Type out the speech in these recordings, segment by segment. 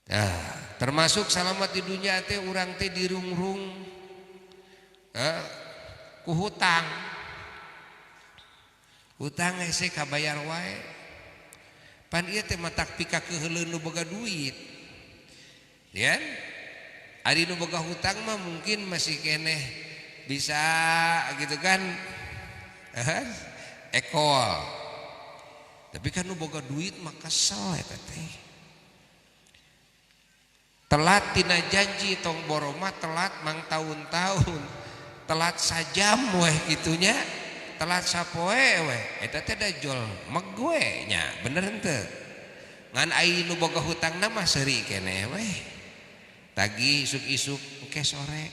Nah, termasuk salamat di dunia teh urang teh dirungrung ku hutang. Hutang hese kabayar wae. Pan ieu teh matak pikakeuheuleun nu boga duit. Ya? Ari nu boga hutang mah mungkin masih keneh bisa gitu kan. Ekol. Tapi kan nu boga duit mah kesel eta teh. Telat tina janji tong boroma telat mang tahun-tahun. Telat sajam weh gitunya. Telat sapoe weh eta teh da jol megwe nya bener henteu. Ngan ai nu boga hutangna mah seuri keneh weh. Tagih isuk-isuk engke sore.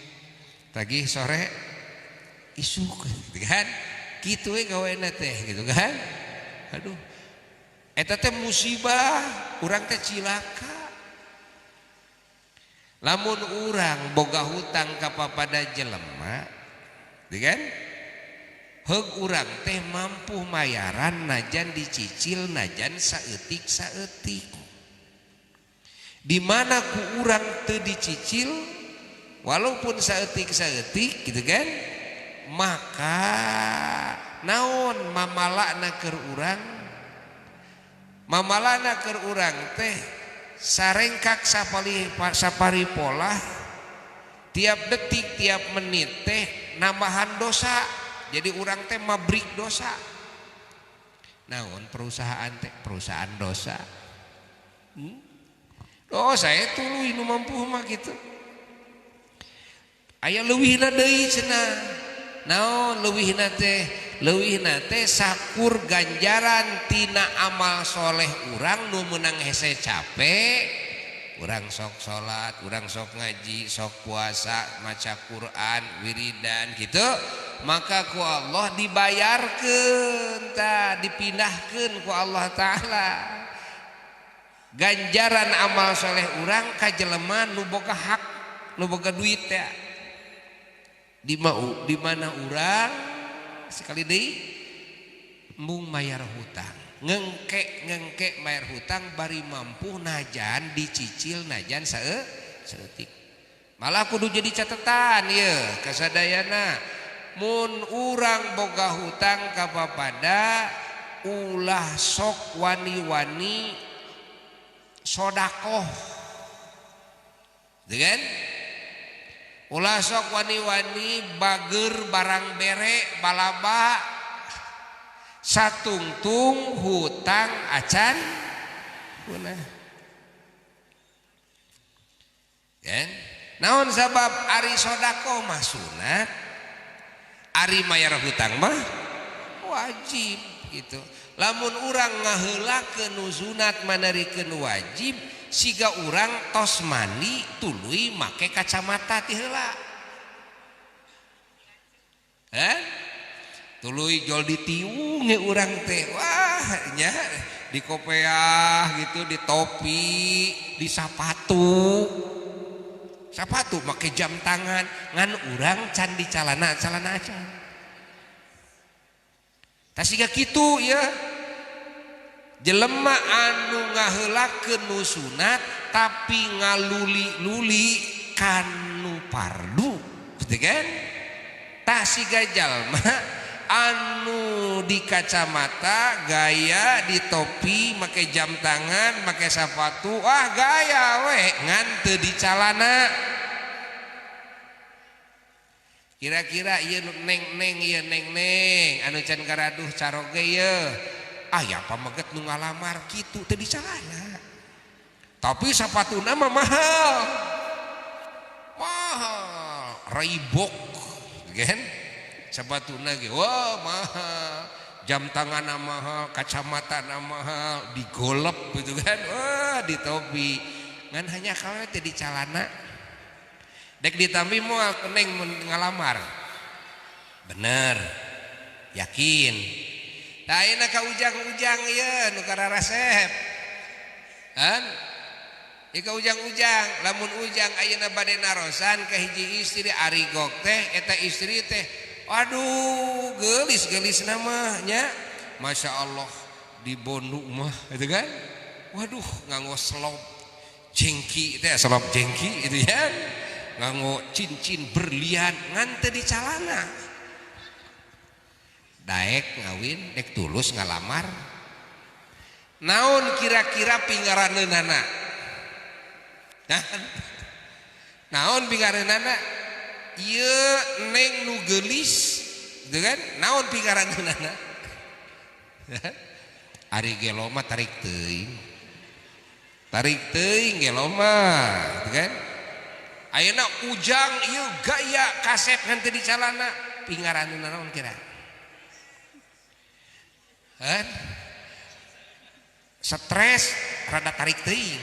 Tagih sore isuk gitu kan. Kitu we gawena teh gitu kan. Aduh. Eta teh musibah, urang teh cilaka. Lamun urang boga hutang ka papada jelema, gitu kan? Heug urang teh mampu mayaran najan dicicil najan saeutik-saeutik. Di mana ku urang teu dicicil walaupun saeutik-saeutik gitu kan? Maka naon mamalana keur urang? Mamalana keur urang teh sarengkak sapari pola tiap detik tiap menit teh nambahan dosa. Jadi urang teh mabrik dosa. Naon perusahaan teh perusahaan dosa. Oh saya tuluy nu mampu mah gitu. Aya leuwihna deui cenah. Naon leuwihna teh? Leuwihna teh sakur ganjaran tina amal soleh urang nu meunang hese capek. Urang sok salat, urang sok ngaji, sok puasa, maca Quran, wiridan gitu. Maka ku Allah dibayarkeun tah, dipindahkeun ku Allah Ta'ala. Ganjaran amal soleh urang ka jelema nu boga hak, nu boga duit teh. Di mana urang sekali deui embung mayar hutang, ngengke mayar hutang bari mampu najan dicicil najan saeutik. Malah kudu jadi catatan ieu kasadayana. Mun urang boga hutang ka papada ulah sok wani-wani sodakoh. Gitu kan? Ulah sok wani-wani bager barang bere balaba satungtung hutang acan punah. Kan? Naon sabab ari sodakoh mah sunat, ari mayar hutang mah wajib gitu. Lamun urang ngaheulakeun nu sunat manarikeun wajib, siga urang tos mandi tuluy make kacamata ti heula. Hah? Tuluy jol ditiung ge urang teh. Wah, nya di kopeah gitu, di topi, di sapatu. Sapatu make jam tangan, ngan urang can di calana, calana acan. Tah siga kitu ya. Jelema anu ngaheulakeun nu sunat tapi ngaluli-luli kanu pardu, gitu kan? Tah siga jalma anu di kacamata gaya, di topi, make jam tangan, make sapatu, wah gaya we ngan teu di calana. Kira-kira ieu neng-neng ieu neng-neng anu can garaduh caroge ieu. Ah ya pameget nu ngalamar kitu teu di calana. Tapi sapatuna mah mahal. Mahal, Reebok kan? Sapatuna ge wah mahal, jam tanganna mahal, kacamatana mahal, digolep gitu kan. Wah, di topi. Ngan hanya kalau teu di calana. Dek ditampi moal neng mun ngalamar. Bener. Yakin. Tah ayeuna ka ujang-ujang ieu nu kararasep. Kan? Ieu ka ujang-ujang, lamun ujang ayeuna bade narosan ka hiji istri ari gok teh eta istri teh aduh geulis-geulis mah nya. Masya Allah di bondu mah gitu kan. Waduh nganggo selop. Jengki teh solop jengki itu ya. Nganggo cincin berlian ngan teu dicalana. Daek ngawin dek tulus ngalamar. Naon kira-kira pingaraneunana? Naon pingaraneunana? Ieu neng nu geulis gitu kan? Naon pingaraneunana? Ari gelo mah tarik teuing. Tarik teuing gelo mah gitu kan? Ayeuna ujang ieu gaya kasep ngan teu dicalana pingaraneunana naon kira? Kan? Stres rada tarik teuing.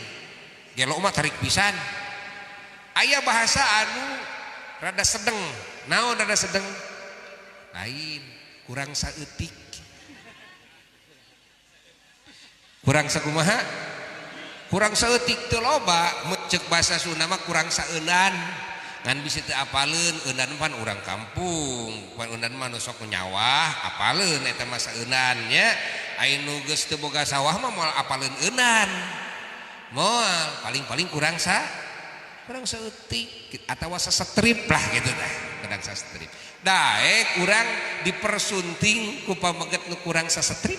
Gelo mah tarik pisan. Aya bahasa anu rada sedeng. Naon rada sedeng? Lain, kurang saeutik. Kurang sakumaha? Kurang saeutik teu loba, ceuk bahasa Sunda mah kurang saeunan. Ngan bisa teu apaleun, eunan pan urang kampung, pan eunan mah nu sok nyawah, apaleun eta mah saeunan nya. Aya nu geus teu boga sawah mah moal apaleun eunan. Moal, paling-paling kurang saeutik atawa sasetrip lah gitu dah, kurang sasetrip. Daek urang dipersunting ku pameget nu kurang sasetrip.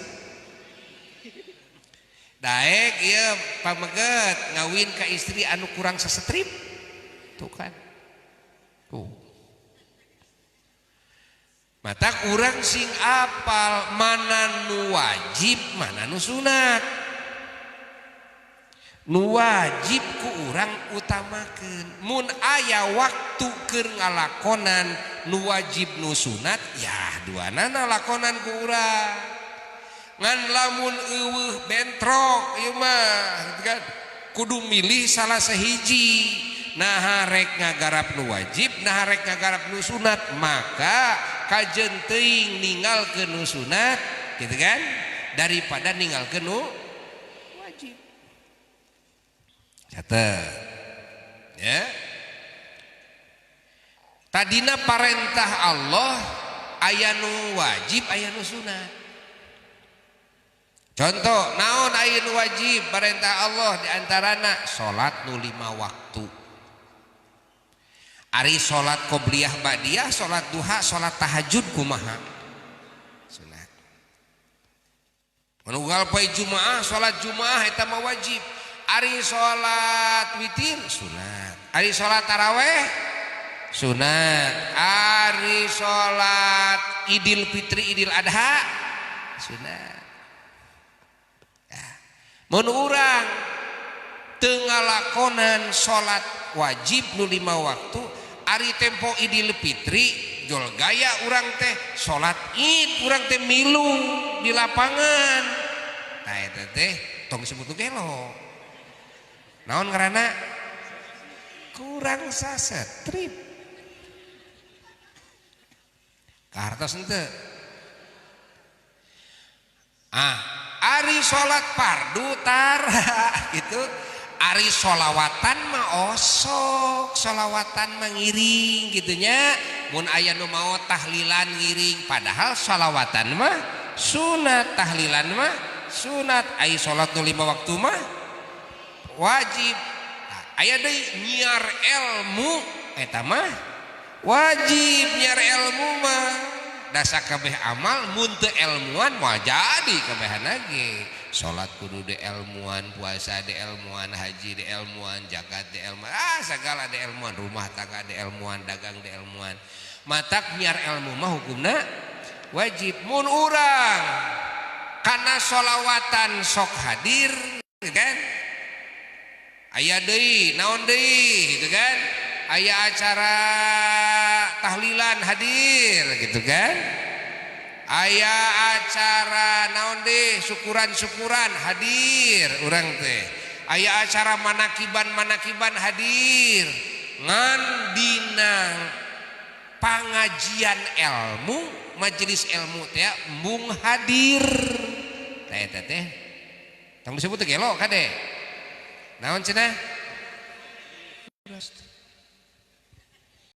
Daek ieu pameget ngawin ka istri anu kurang sasetrip. Tuh kan. Tuh. Matak urang sing apal mana nu wajib, mana nu sunat. Nu wajib ku urang utamakeun. Mun aya waktu keur ngalakonan nu wajib nu sunat, ya duanana lakonan ku urang. Ngan lamun eueuh bentrok ieu mah gitu kan. Kudu milih salah sahiji. Nah rek ngagarap nu wajib, nah rek ngagarap nu sunat, maka kajen teuing ninggalkeun nu sunat gitu kan daripada ninggalkeun nu wajib. Catet ya. Tadina parentah Allah aya nu wajib aya nu sunat. Contoh naon aya nu wajib parentah Allah diantarana salat nu 5 waktu. Ari salat qobliyah ba'diyah, salat duha, salat tahajud kumaha? Sunat. Manunggal poe Jumaah, salat Jumaah eta mah wajib. Ari salat witir sunat. Ari salat taraweh sunat. Ari salat Idul Fitri, Idul Adha sunat. Ya. Mun urang teu ngalakonan salat wajib nu 5 waktu, ari tempo Idul Fitri jol gaya urang teh salat Id, urang teh milu di lapangan. Tah eta teh tong disebut gelo. Naon ngaranna? Kurang sasetrip. Kahartos henteu? Ah, ari salat fardu tara gitu. Ari solawatan mah osok, solawatan mah ngiring gitunya. Mun aya nu mau tahlilan ngiring, padahal solawatan mah sunat, tahlilan mah sunat. Ari salat nu 5 waktu mah wajib. Aya deui nyiar ilmu eta mah wajib nyiar ilmu mah. Dasa kabeh amal mun teu ilmuan moal jadi kabehan ge. Salat kudu de ilmuan, puasa de ilmuan, haji de ilmuan, zakat de ilmuan, segala de ilmuan, rumah tangga de ilmuan, dagang de ilmuan. Matak nyiar ilmu mah hukumna wajib. Mun urang kana solawatan sok hadir kan? Aya deui, naon deui gitu kan? Aya acara tahlilan hadir gitu kan? Aya acara naon deh, syukuran-syukuran hadir urang teh. Aya acara manakiban-manakiban hadir. Ngan dina pangajian ilmu, majelis ilmu teh mung hadir. Teh teh teh. Tong disebut teh gelo kade. Naon cenah?